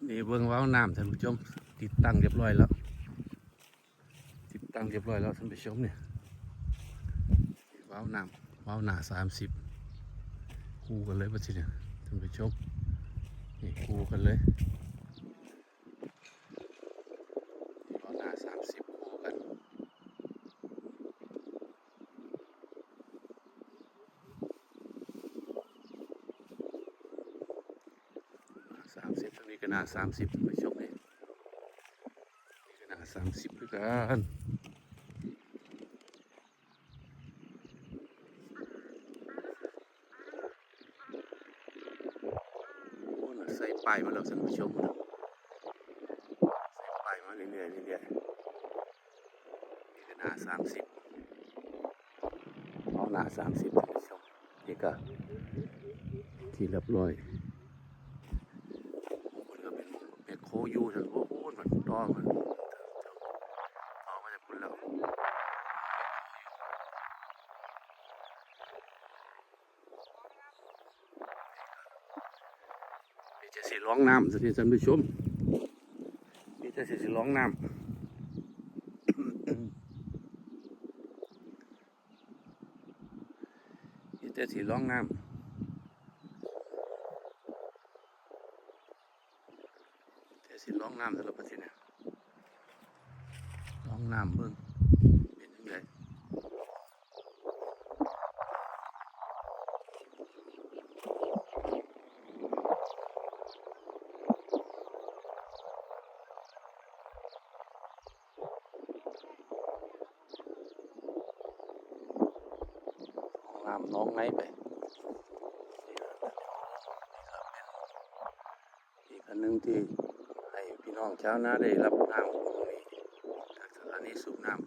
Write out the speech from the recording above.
ນີ້ເບິ່ງວາວນ້ຳ ທ່ານຜູ້ຊົມ ຕິດຕັ້ງຮຽບຮ້ອຍແລ້ວ ຕິດຕັ້ງຮຽບຮ້ອຍແລ້ວ ທ່ານຜູ້ຊົມ ນີ້ ວາວນ້ຳ ວາວໜ້າສາມສິບ ຄູ່ກັນເລີຍບັດທີນີ້ ທ່ານຜູ້ຊົມ ນີ້ ຄູ່ກັນເລີຍ ວາວໜ້າສາມສິບ ຄູ່ກັນ ສາມສິບ ທາງນີ້ກໍໜ້າສາມສິບ ທ່ານຜູ້ຊົມ ນີ້ ນີ້ກໍໜ້າສາມສິບຄືກັນ ໂອ້ ໃສ່ປ້າຍມາແລ້ວ ທ່ານຜູ້ຊົມ ໃສ່ປ້າຍມາເລື້ອຍໆ ເລື້ອຍໆ. ນີ້ກໍໜ້າສາມສິບ ເອົາໜ້າສາມສິບ ທ່ານຜູ້ຊົມ ນີ້ກໍທີ່ຮຽບຮ້ອຍ ມັນກໍເປັນແມັກໂຄຢູ່ ທ່ານ ໂອ້ ມັນຕໍ່ ມັນຕໍ່ມາຈາກພຸ້ນແລ້ວ. ມີແຕ່ຊິລອງນ້ຳຊະເດ ທ່ານຜູ້ຊົມ ມີແຕ່ຊິ ຊິລອງນ້ຳ ມີແຕ່ຊິລອງນ້ຳ. ແຕ່ຊິລອງນ້ຳແຕ່ລະປະເທດນະ ລອງນ້ຳເບິ່ງເປັນຈັ່ງໃດ ນ້ຳໜອງໄງໄປ ນີ້ກໍເປັນ ອີກອັນໜຶ່ງທີ່ໃຫ້ພີ່ນ້ອງຊາວນາໄດ້ຮັບນ້ຳ ຈາກສະຖານີສູບນ້ຳ